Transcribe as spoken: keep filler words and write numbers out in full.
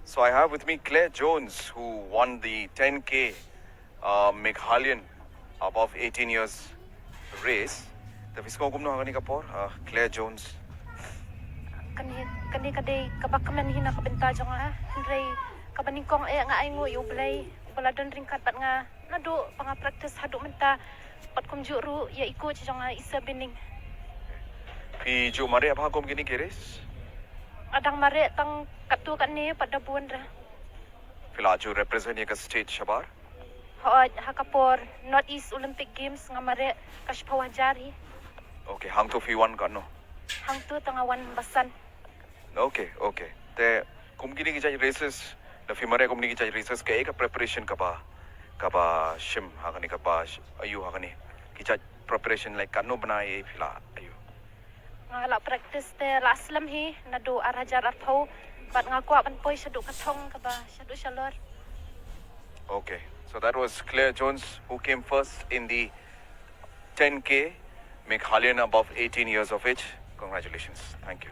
So I have with me Claire Jones, who won the ten K uh, Meghalayan above eighteen years race. Te phi sngew kumno ha kane ka por, uh, Claire Jones? Kane kane ka dei kaba kmen hi na ka bynta jong nga, hynrei kaba nyngkong eh nga ai nguh ïa U Blei uba la don ryngkat bad nga naduh ba nga practice haduh mynta, bad kumjuh ruh ïa i coach jong nga, Isa Binning. Phi ju mareh bha kum kine ki race? Nga dang mareh tang katto katne pat da bun re. Phi la ju represent ïa ka state shabar? Hooid, ha ka por North East Olympic Games nga mareh ka shiphew hajar hi. Okay, hangto phi wan katno? Hangto tang nga wan basan. Okay, okay. Te kum kine ki jait races, da phi mareh kum kine ki jait races, kaei ka preparation kaba kaba shim ha kane, kaba sh- aiu ha kane ki jait preparation, like katno bnai phi la aiu? Nga la practice te la slem hi naduh ar hajar arphew, bad nga kwah ban poi shaduh ka thong kaba shaduh shalor. Okay, so that was Claire Jones, who came first in the ten K Meghalayan above eighteen years of age. Congratulations. Thank you.